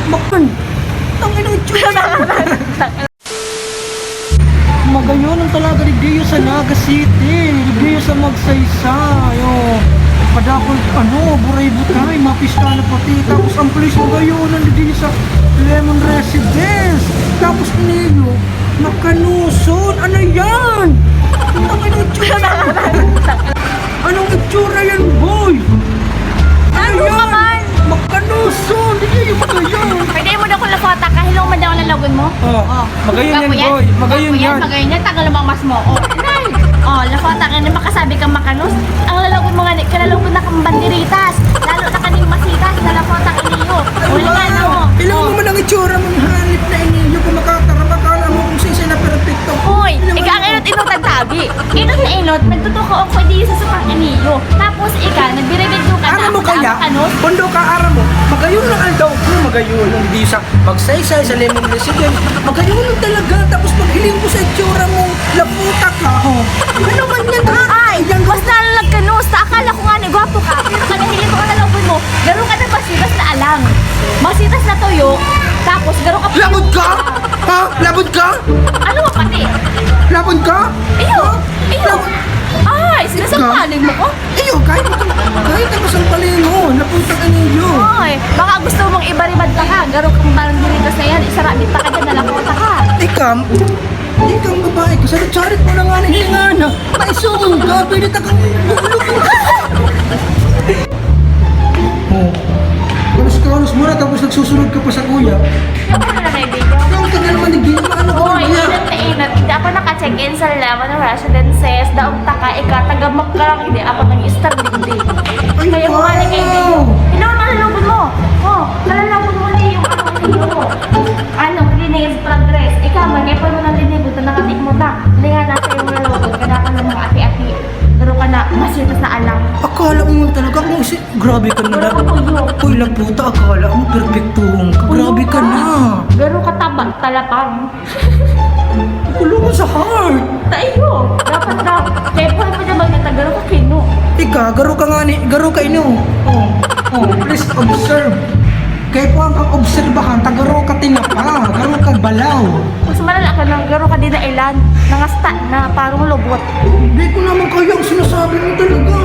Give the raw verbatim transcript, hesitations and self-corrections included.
Bakun! Tangina, itsura na! Magayon ang talaga digdiyo sa Naga City, digdiyo sa Magsaysay, oh. Padakol, ano, buray-butay, mapista na pati. Tapos ang pulis magayon ang digdiyo sa Lemon Residence. Tapos niyo, makanuson, ano yan? Ang itsura na. Anong itsura yan, boy? Ano yan? Makanuson, hindi yung magayon. Pwede mo na kung lafota ka, hilong man daw ang lalagon mo? Oh. Magayon yan, boy. Magayon yan. Magayon yan, tagal lumang mas mo. Oh, inay. Oh, lafota ka na makasabi kang makanos. Ang lalagon mo nga ni, kalalagon na kang banderitas. Lalo na kaning masitas, na lafota ka niyo. Wala nga, no? Ilang mo man ang itsura mo, hanip na iniyo, kung makatarap, akala mo kung sisay na perpekto. Hoy, ika ang inot-inotan tabi. Inot na inot, nagtutukaon ko di sa supang iniyo. Tapos ika, nagbiribidyo ka na. Aram mo kaya? Makanos? Pondo ka, aram mo. Magayon lang aldaw ko, magayon lang di sa Magsaysay, sa Lemon Residence. Magayon lang talaga. Tapos paghiling ko sa itsura mo, laputa ka. Oh. Ano man yan, ha? Ay, yan, basta lang nagkanusta. Akala ko nga ni gwapo ka. Pero kada hiling ko ka na lubon mo, garo ka na masitas na alang. Masitas na tuyo. Tapos garo ka pa. Labod ka? Ha? Labod ka? Ano ka pati? Labod ka? Iyo! Iyo! Ay, sinasampaling mo ko? Iyo, kahit, kahit ako sampaling mo, naputang ang iyo. Oy, baka gusto mong ibaribad pa ka. Garo kang barang diritas na yan. Isarabit pa ka dyan, nalaputa ka. Ikam, ikam babae ka. Sarit-sarit mo na nga na hilingan na. Maisong ka, pwede ta kang bubulog. Oh. Kanos-kanos mo na, tapos nagsusunod ka pa sa kuya. Ano na may video? Ikaw, tagal naman nag-video. Ano ka ba? Oy, init na init. Hindi ako naka-check-in sa Lemon Residences. Daog taka, ika, taga Magkarang, hindi ako nag-start, hindi. Ay, kaya mo nga ni kaibigan. Wow! Hello, mga lubon mo. Oh, mga lubon mo ni yung ano, yung ano mo. Ano, cleaning is progress. Ikaw, magkaya pa mo ng linig, buta nakatik mo ta. Hindi nga nasa yung mga lubon, kaya ka ng mga ati-ati. Pero ka na, masitas na alam. Akala mo talaga kung si, grabe ka na. Pero ako yun. Uy, laputa, akala mo perpektuhon ka. Grabe ka na. Pero kataba, talapang. Kulungan sa heart. Tayo, dapat daw. Kaya po pa naman na garo ka kino. Ika, garo ka nga ni, garo ka ino. Oh, oh, please observe. Kaya po ang obserbahan, ta garo ka tinapa, garo ka balaw. Mas malala ka nang garo ka di na ilan, nangasta na, parang lubot. Hindi ko naman kaya ang sinasabi mo talaga.